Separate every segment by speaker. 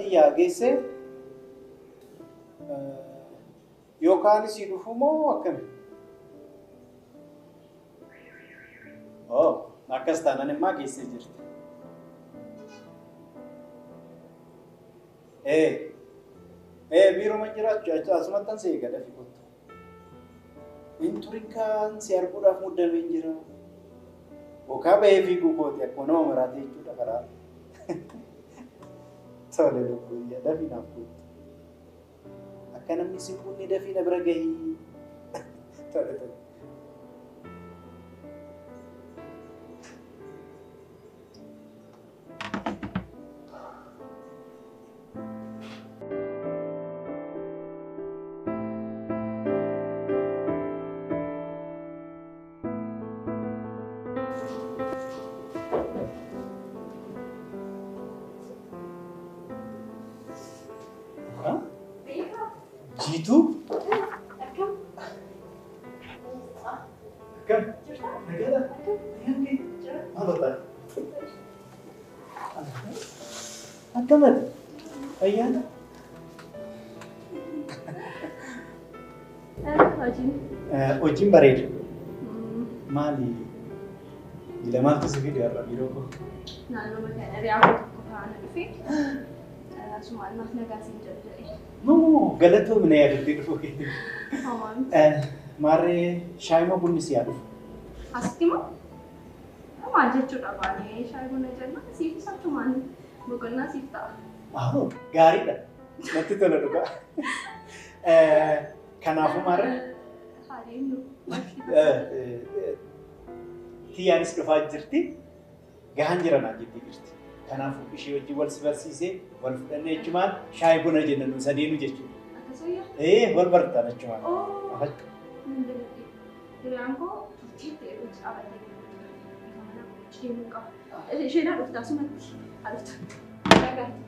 Speaker 1: Tiyyaa geessee yookaan si dhufu moo akkami? Oh, akkas taanaan immoo geessee jirti. Biiroo jiraachuu asumattan si eega dafii kottu. Hin turin kaan si arguudhaaf muddamee hin jira. Okaa bahee fiiguu kooti akkuma nama maraatee jechuudha karaa. Tole lubbuu dafii naaf kottu. Akka namni si bunni dafii na bira gahii. Tole tole. Jiituu?
Speaker 2: Akkam?
Speaker 1: Akkam? Nagaadha? Maal ta'e? Akkam ati? Fayyaadha?
Speaker 2: Hojiin?
Speaker 1: Hojiin bareeda. Maali? Jila maaltu si fide har'a biiroo koo?
Speaker 2: Naannoo magaalaa hiriyaa koo tokko faana dhufe. Asumaan naaf nagaa siin jedhu jedhee.
Speaker 1: No, galatoomina yaadattee dhufuu keetii. Maarree shaayii moo bunni si haa dhufu?
Speaker 2: Asitti moo? Maal jechuudha baanee shaayii buna jenna siifis achumaan boqonnaa siif ta'a.
Speaker 1: Ahoo gaariidha. Natti tola dhugaa. Kanaafuu maarree?
Speaker 2: Haa deemnu.
Speaker 1: Tiyyaanis dhufaa jirti. Gahaan jira naan jettee jirti. Kanaafuu ishee wajjin wal si barsiisee wal fudhannee jechumaan shaayii buna jenna nu sadeenu jechuudha.
Speaker 2: Akkasuma?
Speaker 1: Wal bartaan achumaan.
Speaker 2: Hiriyaan koo turtii ta'e hojii dhaabattee deemuu qaba. Isheen haa dhuftu asumatti haa dhuftu. Nagaatti.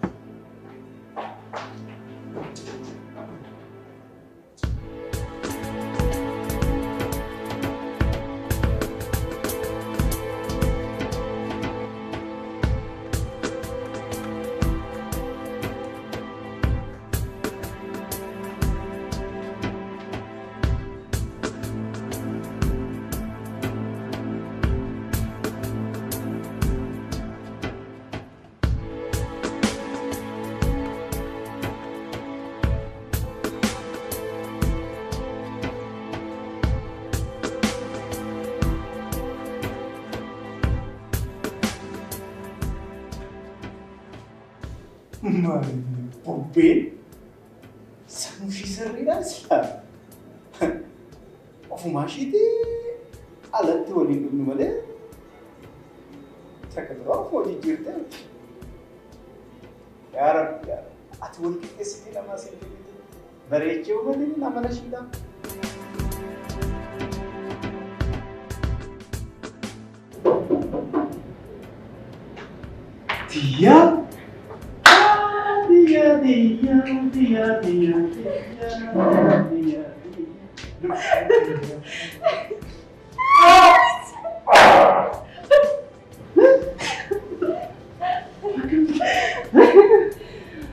Speaker 1: Bubbeen sammuu ishii sirriidhaan silaa ofumaa ishiitii alatti waliin dhugnu malee takka duraa ofuma jijjiirtee yaa Rabbi yaa Rabbi ati wal qixxeessitee namaa siin kennite bareechee uummatni amala ishiidhaa. Tiyyaa. Tiyya tiyya tiyya tiyya tiyya tiyya.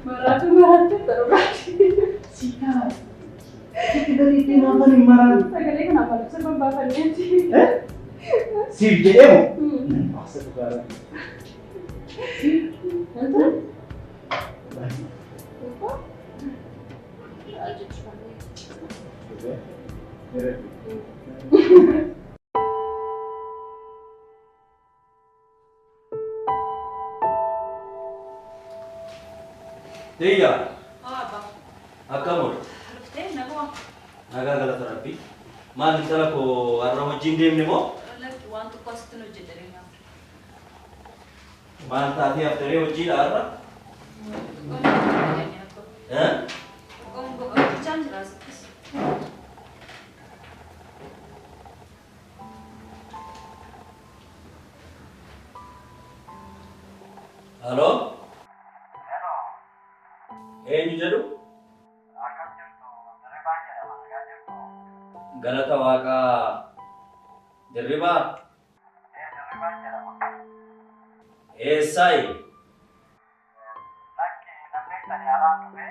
Speaker 2: Maraatu maraatu ta'uudhaati.
Speaker 1: Siyaa. Sitti bareeddee naafan hin maraatu.
Speaker 2: Sagalee kanaaf halluu sirban baafanneeti.
Speaker 1: Siif jedhee moo? Nan baasa dhugaadha.
Speaker 3: Tiyya.
Speaker 4: Abba.
Speaker 3: Akkam oolte?
Speaker 4: Dhuftee naguma.
Speaker 3: Nagaa galata Rabbii. Maal intala koo har'a hojiin deemne moo?
Speaker 4: Lakki waan tokko asitti nu hojjedhanii naaf.
Speaker 3: Maal taatee haftaree hojiidha har'a?
Speaker 4: Hojjechaan jira asittis.
Speaker 3: Haloo? Eenyu jedhu?
Speaker 5: Akkam jirtu? Dirribaan jedhama. Nagaa jirtu?
Speaker 3: Galata Waaqaa. Dirribaa?
Speaker 5: Dirribaan jedhama.
Speaker 3: Eessaayi?
Speaker 5: Lakki namni beektanii alaan dhufe.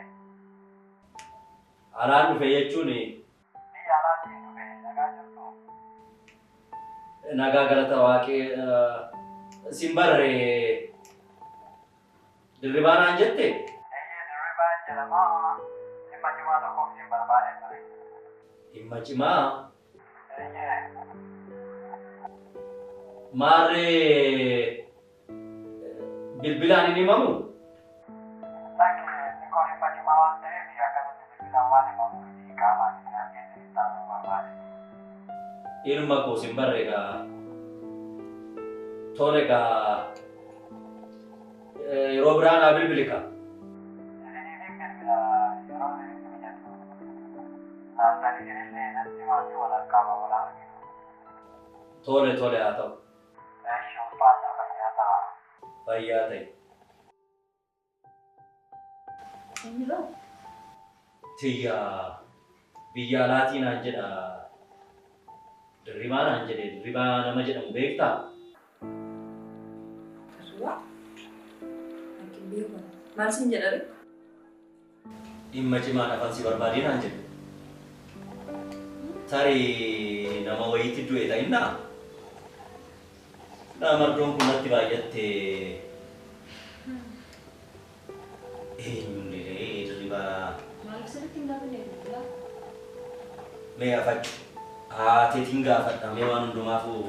Speaker 3: Alaan dhufe jechuun
Speaker 5: biyya alaatiin dhufe nagaa jirtu.
Speaker 3: Nagaa galata waaqee sin barre Dirribaa naan jette?
Speaker 5: Eeyyee Dirribaan jedhama. Dhimma cimaa tokkoof sin barbaadee ture.
Speaker 3: Dhimma cimaa?
Speaker 5: Eeyyee.
Speaker 3: Maarree bilbilaan hin himamu?
Speaker 5: Lakki xiqqoo dhimma cimaa waan ta'eef akkanatti bilbilaan waan himamu miti qaamaan isin argee isin taasisuu barbaade.
Speaker 3: Ilma koo sin barre egaa. Tole egaa yeroo biraa naa bilbili kaa.
Speaker 5: Isiniifin bilbila yeroo isinitti mijatu. Laaltanii isinillee natti himaati wal qaama wal arginu.
Speaker 3: Tole tole haa ta'u.
Speaker 5: Eeshi ulfaadha fayyaa ta'a.
Speaker 3: Fayyaa ta'i.
Speaker 4: Eenyurraa?
Speaker 3: Tiyya biyya alaatii naan jedha. Dirribaa naan jedhe Dirribaa nama jedhamu beektaa?
Speaker 4: Dirribaa? Lakki hin beeku. Maal siin jedha ree?
Speaker 3: Dhimma cimaan afaan si barbaadee naan jedhe. Tarii nama wayiitti du'e ta'innaa? Mardoon kun natti baay'atte. Eenyuun diree Dirribaa?
Speaker 4: Maaliif sirriitti hin gaafanne bilbilaa?
Speaker 3: Mee afadhu. Haateetiin gaafadha. Mee waan hundumaafuu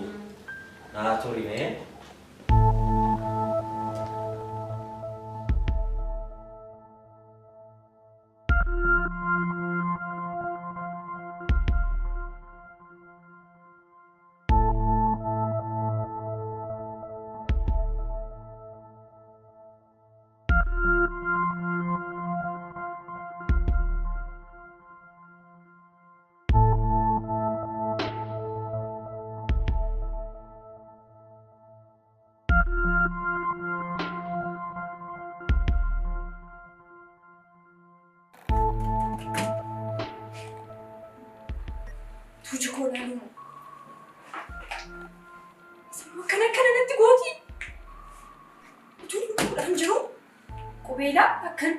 Speaker 3: naa turi mee.
Speaker 2: Tuuji koo laaluu. Akkana akkana natti gooti. Utuu lubbuudhaan jiru qubeelaa akkan.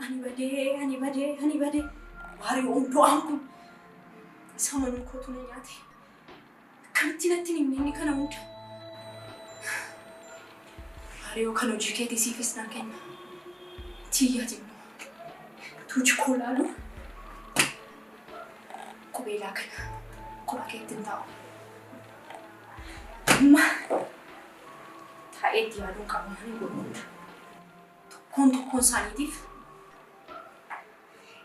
Speaker 2: Ani badee ani badee ani badee waariyoon du'aan kun isa manuu kootu na nyaate. Akkamitti natti hin himne inni kana hunda. Waariyoo kan hojii keetii siifis naa kenna. Tiyyaa jennu. Tuuji koo laaluu. Qubeelaa kana kopha keetti hin taa'u. Amma taa'ee itti yaaduun qabu malee godhu hunda. Tokkoon tokkoon isaaniitiif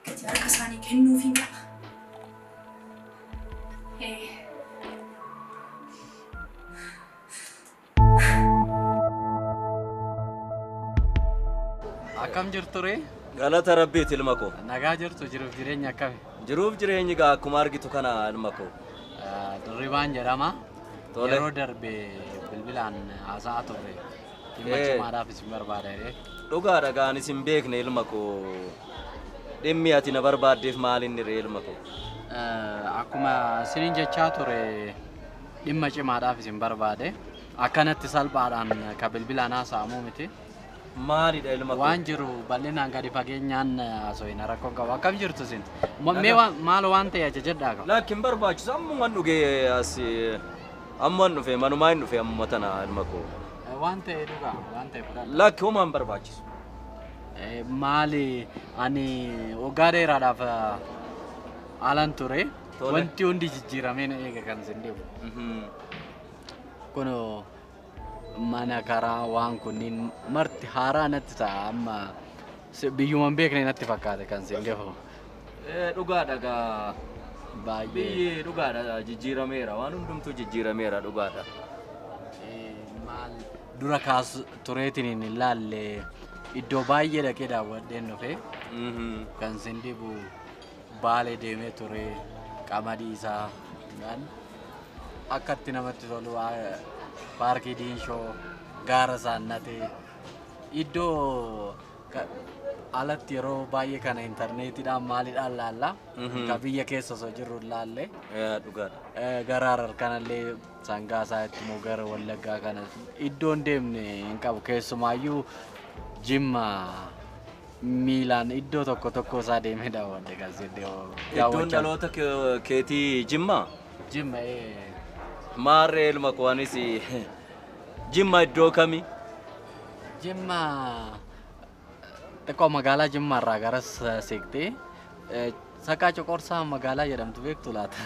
Speaker 2: gatii harka isaanii kennuufiin qaba.
Speaker 6: Akkam jirtu ree?
Speaker 3: Galata Rabbiiti ilma koo.
Speaker 6: Nagaa jirtu jiruuf jireenya akkami?
Speaker 3: Jiruuf jireenyi gaa akkuma argitu kana ilma koo.
Speaker 6: Dirribaan jedhama.
Speaker 3: Tole.
Speaker 6: Yeroo darbe bilbilaan haasa'aa turre. Dhimma cimaadhaaf isin barbaada jedhee.
Speaker 3: Dhugaadha gaan isin beekne ilma koo. Dhimmi ati na barbaaddeef maal inni ree ilma koo?
Speaker 6: Akkuma isiniin jechaa ture dhimma cimaadhaaf isin barbaade. Akkanatti salphaadhaan ka bilbilaan haasa'amuu miti.
Speaker 3: Maalidha ilma koo?
Speaker 6: Waan jiru bal'inaan gadi fageenyaan haasofina rakkoon qabu. Akkam jirtu isin? Mee maal waan ta'e ajajadhaa qaba?
Speaker 3: Lakki hin barbaachisu ammumaan dhugee as ammumaan dhufe manumaa hin dhufe ammuma tana ilma koo.
Speaker 6: Waan ta'e dhugaa waan ta'e fudhadha.
Speaker 3: Lakki homaa hin barbaachisu.
Speaker 6: Maali ani waggaa dheeraadhaaf alan ture. Wanti hundi jijjiiramee na eega kan isin dhibu. Kun mana karaa waan kunniin marti haaraa natti ta'a amma biyyuma hin beekne natti fakkaate kan isin dhibu.
Speaker 3: Dhugaadha gaa.
Speaker 6: Baay'ee.
Speaker 3: Biyyi dhugaadha jijjiirameera waan hundumtuu jijjiirameera dhugaadha.
Speaker 6: Maal dura kaasu tureetiin hin ilaalle iddoo baay'ee dhaqee daawwadheen dhufe. Kan isin dhibu Baalee deemee ture qamadii isaa akkatti namatti tolu paarkii Diinshoo gaara Saannatee iddoo alatti yeroo baay'ee kana intarneetiidhaan maaliidhaan laalla. Ka biyya keessa osoo jirru laalle.
Speaker 3: Dhugaadha.
Speaker 6: Gara Harar kanallee sangaa isaa itti immoo gara Wallaggaa kana iddoon deemne hin qabu keessumaayyuu Jimma miilaan iddoo tokko tokko isaa deemee daawwadhe kan
Speaker 3: Iddoon dhaloota keetii Jimma?
Speaker 6: Jimma.
Speaker 3: Maarree ilma koo anis Jimma iddoo kami?
Speaker 6: Jimma xiqqoo magaalaa Jimma irraa garas seeqtee Saqqaa Coqorsaa magaalaa jedhamtu beektu laata?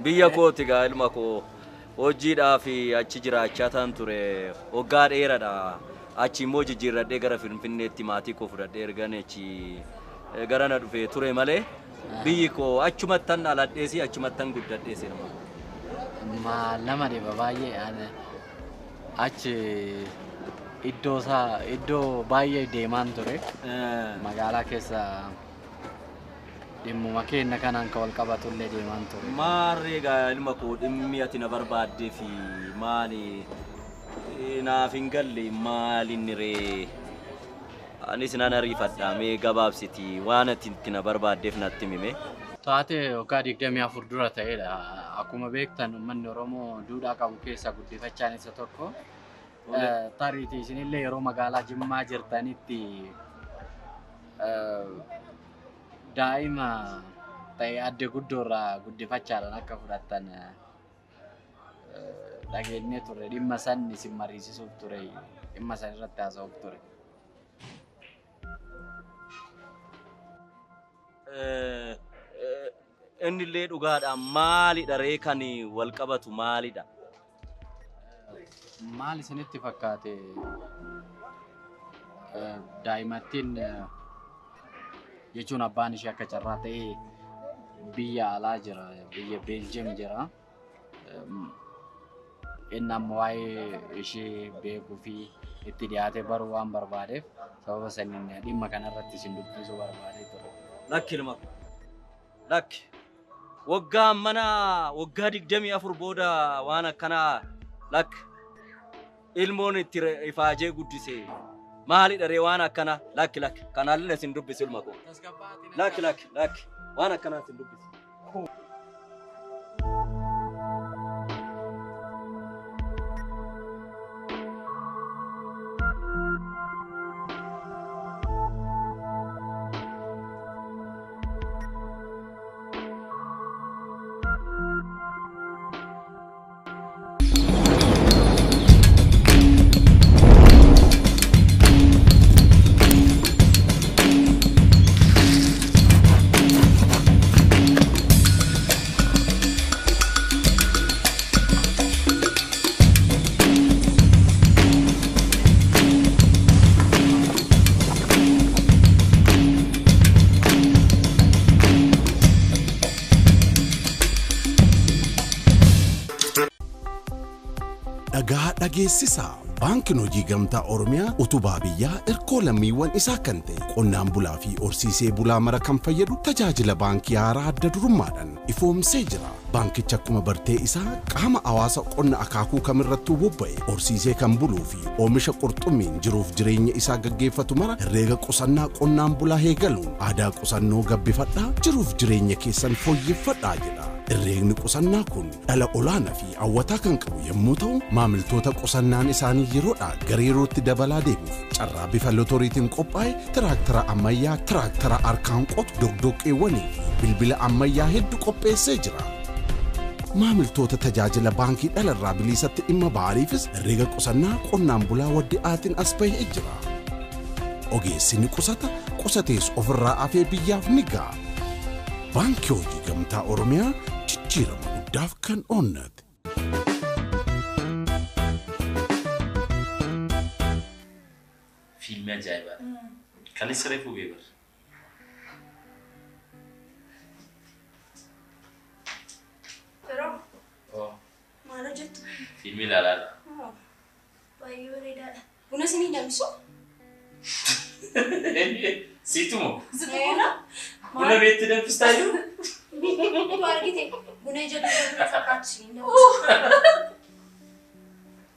Speaker 3: Biyya kooti gaa ilma koo hojiidhaaf achi jiraachaa tan ture waggaa dheeraadha. Achi immoo jijjiirradhee gara Finfinneetti maatii koo fudhadhee ergan achi gara na dhufee ture malee biyyi koo achumattan dhaladheesi achumattan guddadheesi nama.
Speaker 6: Maal nama dhiba baay'ee achi iddoo isaa iddoo baay'ee deemaan ture. Magaalaa keessa dhimmuma keenya kanaan kan wal qabatu illee deemaan ture.
Speaker 3: Maarree gaa ilma koo dhimmi ati na barbaaddee fi maali naaf hin galle maali inni ree? Anis nan ariifadha mee gabaabsiti waan ati itti na barbaaddeef natti himi.
Speaker 6: Taatee waggaa 24 dura ta'edha. Akkuma beektan uummanni Oromoo duudhaa qabu keessaa guddifachaan isa tokko. Tariitii isinillee yeroo magaalaa Jimmaa jirtanitti daa'ima ta'e adde guddoorraa guddifachaadhaan akka fudhattan dhageenyee turre. Dhimma san isin mariisisuuf ture. Dhimma san irratti haasa'uuf ture.
Speaker 3: Innillee dhugaadha. Maalidha ree kan wal qabatu maalidha?
Speaker 6: Maal isinitti fakkaate daa'imattiin jechuun abbaan ishee akka carraa ta'ee biyya alaa jira, biyya Beeljeem jira. Inni amma waa'ee ishee beekuu fi itti dhiyaatee baruu waan barbaadeef sababa saniin dhimma kanarratti isin dubbisuu barbaadee ture.
Speaker 3: Lakki ilma lakki waggaa mana waggaa 24 booda waan akkanaa lakki ilmoon itti ifaajee guddise maalidha ree waan akkanaa lakki lakki kanaallee isin dubbisu ilma koo lakki lakki lakki waan akkanaa isin dubbisu.
Speaker 7: Dhagaa dhageessisaa Baankiin Hojii Gamtaa Oromiyaa utubaa biyyaa erkoo lammiiwwan isaa kan ta'e qonnaan bulaa fi horsiisee bulaa mara kan fayyadu tajaajila baankii haaraa adda durummaadhaan ifoomsee jira. Baankichi akkuma bartee isaa qaama hawaasa qonna akaakuu kamirrattuu bobba'e horsiisee kan buluu fi oomisha qurxummiin jiruuf jireenya isaa gaggeeffatu mara herreega qusannaa qonnaan bulaa eegaluun aadaa qusannoo gabbifadhaa jiruuf jireenya keessan fooyyeffadhaa jedha. Herreegni qusannaa kun dhala olaanaa fi hawwataa kan qabu yommuu ta'u maamiltoota qusannaan isaanii yeroodhaa gara yerootti dabalaa deemuuf carraa bifa lotoriitiin qophaa'e tiraaktara ammayyaa, tiraaktara harkaan qotu, doqdoqqeewwanii fi bilbila ammayyaa hedduu qopheessee jira. Maamiltoota tajaajila baankii dhalarraa biliisatti dhimma ba'aniifis herreega qusannaa qonnaan bulaa waddi'aatiin as bahee jira. Ogeessi ni qusata, qusatees ofirraa afee biyyaaf ni ga'a. Baankii Hojii Gamtaa Oromiyaa jijjiirama guddaaf kan oonnate.
Speaker 8: Fiilmii ajaa'ibaadha. Kanis reefu beebar.
Speaker 2: Yeroo maal hojjettu?
Speaker 8: Fiilmii ilaalaadha.
Speaker 2: Baay'ee bareedaadha. Buna isinii danfisu?
Speaker 8: Siitumoo?
Speaker 2: Buna?
Speaker 8: Buna beektu danfistaa jiru?
Speaker 2: Utuu argite buna ija duwwaa buna fakkaatu isinii danfisu.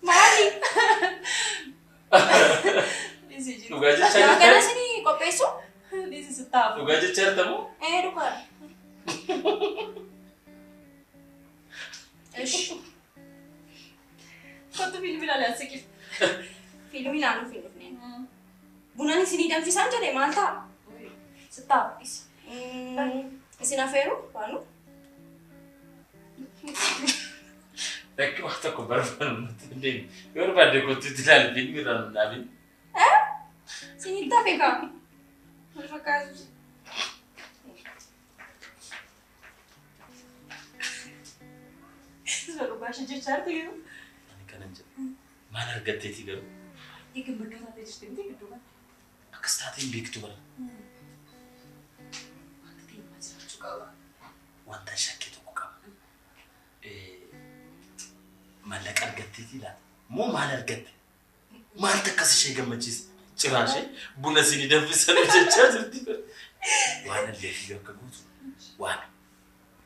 Speaker 2: Maali?
Speaker 8: Dhugaa jechaa jirta?
Speaker 2: Kana isinii qopheessu?
Speaker 8: Dhugaa jechaa jirta moo?
Speaker 2: Ee dhugaadha. Ish.
Speaker 4: Kottu fiilmii ilaalaa siqif.
Speaker 2: Fiilmii ilaaluuf hin dhufne. Bunaan isinii danfisaan jedhee maal ta'a? Sittaaf dhisi. Isin afeeru waanu?
Speaker 8: Lakki waan tokko barbaadu nutti hin deemu. Yoo barbaadde kottuutti ilaali fiilmii irraa nu dhaabin.
Speaker 2: Isinitti hafe kaa? Wal fakkaatu. Baasha jechaa jirtu yeroo.
Speaker 8: Ani kanan jedhu. Maal argatteeti garuu?
Speaker 2: Baay'ee gammaddoo taatee jirti miti gidduu kana.
Speaker 8: Akkas taatee hin beektu bara.
Speaker 2: Wanta ta'e himaa jiraachuu qaba.
Speaker 8: Wanta shakkii tokko qaba. Maallaqa argatteetii laata? Moo maal argatte? Maaltu akkas ishee gammachiise? Ciraashee buna isinii danfisan jechaa jirti. Waan illee fiyyoo akka gootu waami.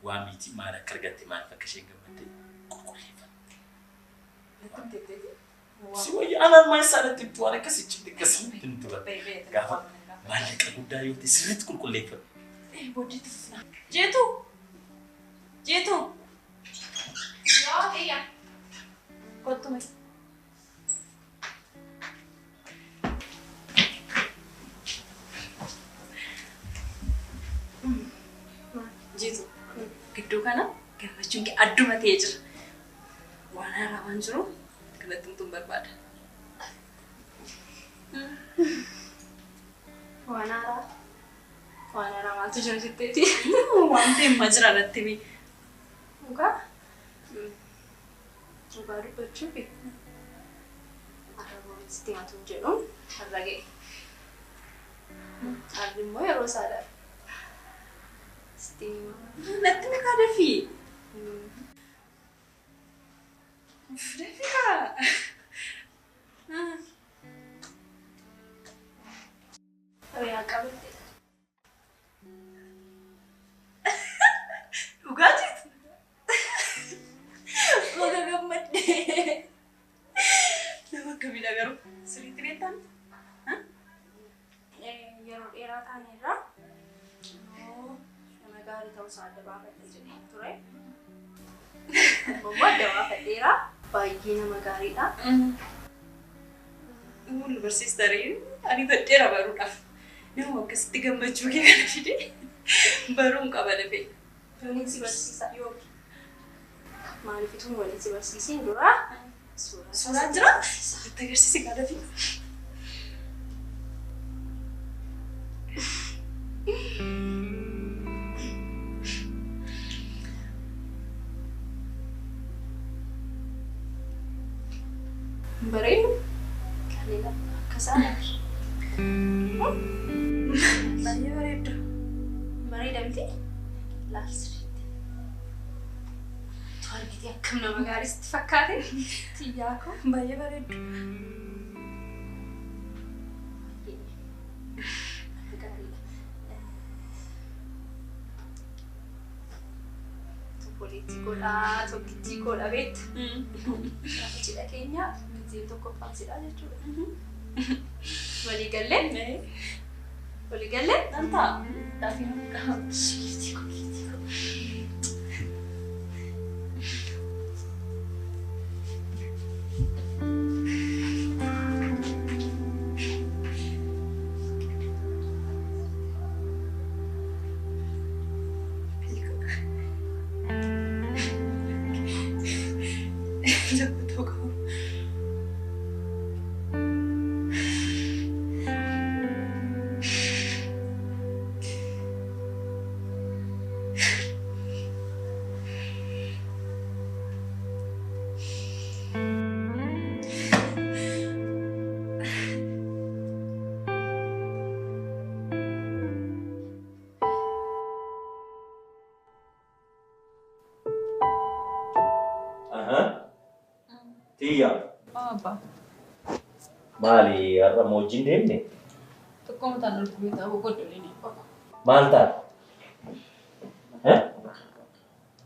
Speaker 8: Waamiitii maal akka argatte maaliif akka isheen gammadde qulqulleeffadhu. Si wayya anaan maa isaanitti himtu waan akkasii cimti akkasii himtu bara. Gaafa maallaqa guddaa yoo ta'e sirriitti qulqulleeffadhu.
Speaker 2: Booddeetti fufna. Jeetu! Jeetu! Yoo xiyya. Kottu mee. Jeetu gidduu kana gammachuun kee adduma ta'ee jira. Waan haaraa waan jiru kanatti himtuun barbaada. Waan haaraa? Waan haaraa maaltu jira jetteeti? Waan ta'e himaa jira natti himi. Dhugaa? Dhugaa dubbachuuf har'a booritti himatu hin jedhu har'a ga'e. Har'i immoo yeroo isaa darbe. Sitti hima. Natti himi kaa dafii. Dafii kaa. Yaa qabatte. Dhugaa jirtu? Baga gammaddee. Nama akkamiidha garuu? Sirriitti beektaa? Yeroo dheeraa taanerraa nama gaarii ta'uusaa adda baafadha jedhee ture. Ammoo adda baafadheera. Baay'ee nama gaariidha. Mullu barsiistaree ani badheera baruudhaaf. Nama akkasitti gammachuu kee kana fide baruun qaba lafee. Waliin si barsiisa yookiin maaliif utuu waliin si barsiisiin dura suuraan jira? Natti agarsiisi kaa dafii. Bareedu? Kanneen akka isaaniiti. Baay'ee bareeddu. Bareeda miti? Laal sirriitti. Tu argitee akkam nama gaarii sitti fakkaate? Xiyyaa koo baay'ee bareeddu. Baay'ee nama gaariidha. Obboleettii koodhaa, tokkittii koodha beekta. Gaafa cidha keenya miizeen tokkoffaan sidhaa jechuudha. Walii gallee? Walii gallee? Nan ta'a. Daafii nama qaba. Giiftii koo, giiftii koo.
Speaker 3: Tiyya.
Speaker 4: Abbaa.
Speaker 3: Maali har'a moo wajjin deemne?
Speaker 4: Tokko mataan ol gubee ta'uu godholiin qaba.
Speaker 3: Maal taate?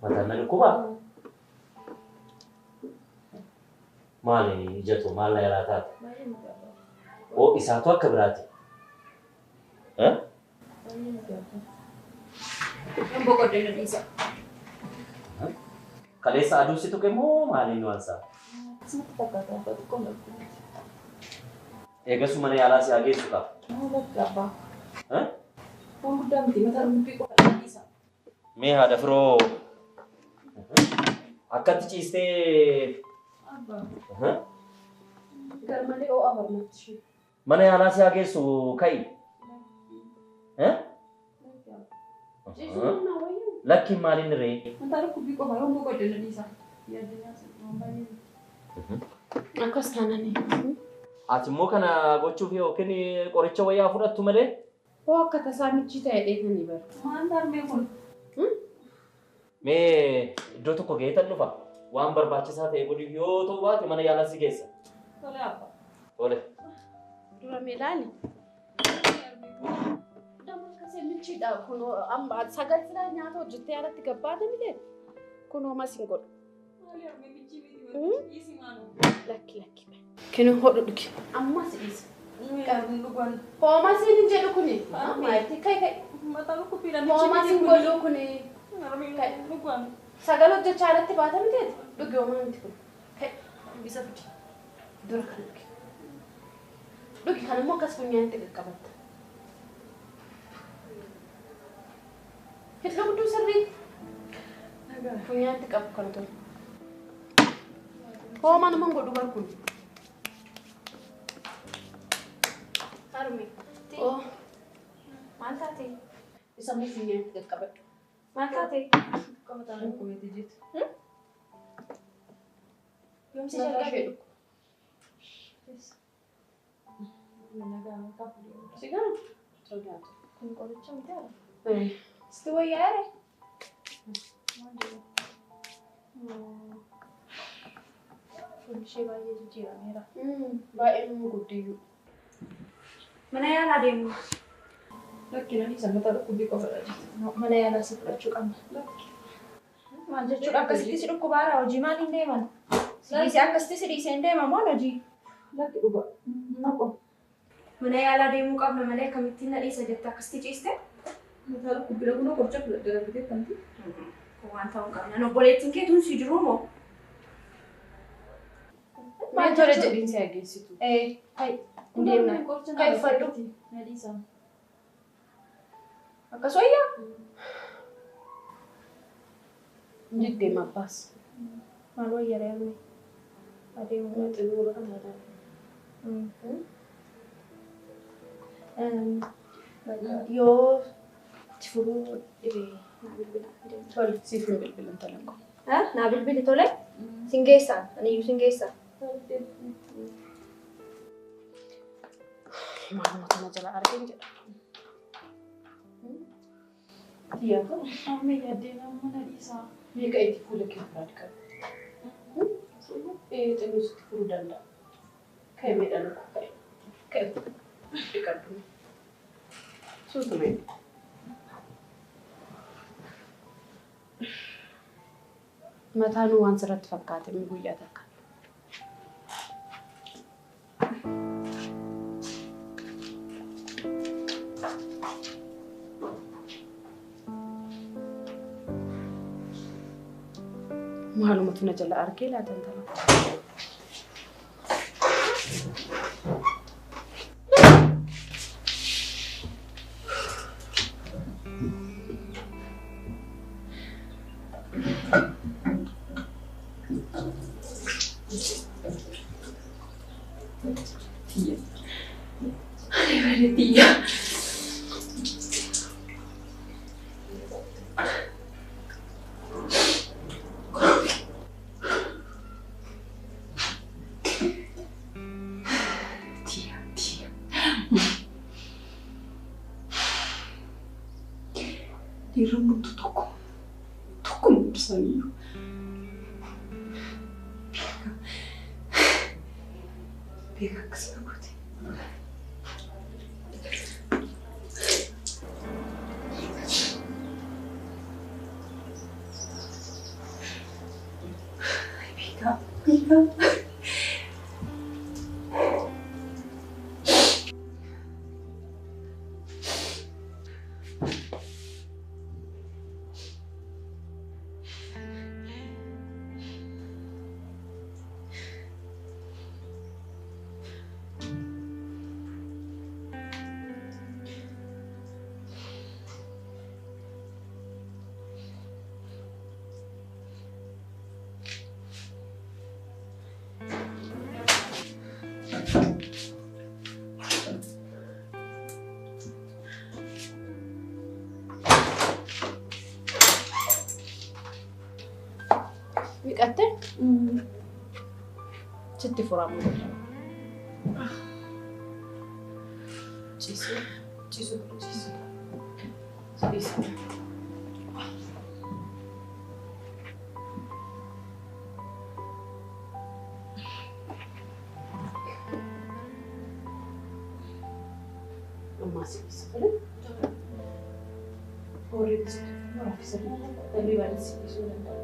Speaker 3: Mataan na dhukkubaa? Maali ijatu maal na yaalaa taate? Oo isaatu akka biraati.
Speaker 4: Boqoddoon dhiisa.
Speaker 3: Kaleessa aduu si tuqe moo maaliin waan isaa?
Speaker 4: Sitti fakkaata abbaa xiqqoo na dhukkubaa.
Speaker 3: Eegasu mana yaalaa si haa geessu qaba.
Speaker 4: Abbaa. Waan guddaa miti mataa dhukkubbii qofa dhiisa.
Speaker 3: Mee haadha firoo akkatti ciistee.
Speaker 4: Abbaa. Garmalee ho'a barnaatti ishee.
Speaker 3: Mana yaalaa si haa geessu ka'i. Lakki maaliin ree?
Speaker 4: Mataa dhukkubbii qofa yoo boqodde na dhiisa.
Speaker 2: Akkas taananii.
Speaker 3: Ati immoo kana gochuuf yookiin qoricha wayyaa fudhattu malee?
Speaker 2: Hoo akka tasaa michii ta'e dheetanii bara.
Speaker 4: Maal darbee kun?
Speaker 3: Mee iddoo tokko geetan dhufa. Waan barbaachisaa ta'e godhiif yoo ta'u baate mana yaalaa si geessa.
Speaker 4: Tole abbaa.
Speaker 3: Tole.
Speaker 2: Dura mee ilaali. Nama akkasii michiidha kun amma sagal silaa nyaata hojjettee alatti gabbaate miti kun homas hin godhu. Lakki lakki. Kinu hodhu dhugi. Ammas dhiisa. Homas hin jedhu kuni. Maalitti kai kai. Homas hin godhu kuni. Sagal hojjechaa alatti baata miti dhugi homaa miti kun. Kai bisa fidi. Dura kan dhugi. Dhugi kan immoo akkas funyaanitti qaqqabatta. Hidha gudduu sirriitti. Funyaanitti qabu kan tolu. Homaa nama godhu bar kun.
Speaker 9: Harmi.
Speaker 2: Oh.
Speaker 9: Maal taate?
Speaker 2: Isa immoo funyaanitti qaqqabadhu.
Speaker 9: Maal taate?
Speaker 4: Qabataan dhukkubeeti jettu.
Speaker 9: Yoomsi jalqabe?
Speaker 2: Sigara? Sodaatu.
Speaker 9: Kun qoricha miti haala? Sitti wayyaa ere? Fuulli ishee baay'ee jijjiirameera.
Speaker 2: Baay'ee nama guddiyyuu.
Speaker 9: Mana yaalaa deemu.
Speaker 4: Lakki na dhiisa mataa dhukkubbii qofadha jettu.
Speaker 9: Mana yaalaa si fudhachuu qabna. Maal jechuudha akkasitti si dhukkubaara hojii maaliin deeman? Si dhiisee akkasitti si dhiisee hin deema moo hojii?
Speaker 4: Lakki dhuga. Naqo.
Speaker 9: Mana yaalaa deemuu qabna malee akkamittiin na dhiisa jette akkasitti ciiste?
Speaker 4: Mataa dhukkubbii kunoo qoricha fudhadhee darbitee akkamti?
Speaker 9: Waan ta'uu qabna. Obboleettiin kee tun si jiruu moo?
Speaker 2: Maal tole jedhiin si hageessitu?
Speaker 9: Hai. Hin deemna. Kai uffadhu.
Speaker 4: Na dhiisa.
Speaker 9: Akkas wayyaa?
Speaker 2: Jiddeema abbaas.
Speaker 9: Maal wayya re'amne? Adeemu.
Speaker 2: Xinuura kana
Speaker 9: Yoo itti furuu dhibee naa bilbila.
Speaker 2: Tole siif hin bilbilan tola koo.
Speaker 9: Naa bilbili tole? Sin geessaa? Aniyyuu sin geessaa?
Speaker 2: Maaluma kana jala argeen jedha. Xiyyaata.
Speaker 4: Amma yaaddee nama na dhiisaa.
Speaker 2: Meeqa itti fuula kee biraa dhiqatu? Xinnoo sitti furuu danda'a. Ka'e miidhaan koo ka'e. Ka'e dhiqadhu. Suutu mee. Mataan waan sirratti fakkaate guyyaa takka. Maalumatu na jala argee laatan tala.
Speaker 4: Tía. Tía, tía. Dhiirri hundumtuu tokko tokkuma ibsaniiru. Beeka akkas na goote. Beeka, beeka. Dhiqattee sitti furamu godha. Ciisuu ciisuu ciisuu ciisuu. Ammaa si dhiisa tole. Horii raffisa hirribaan si dhiisuu danda'a.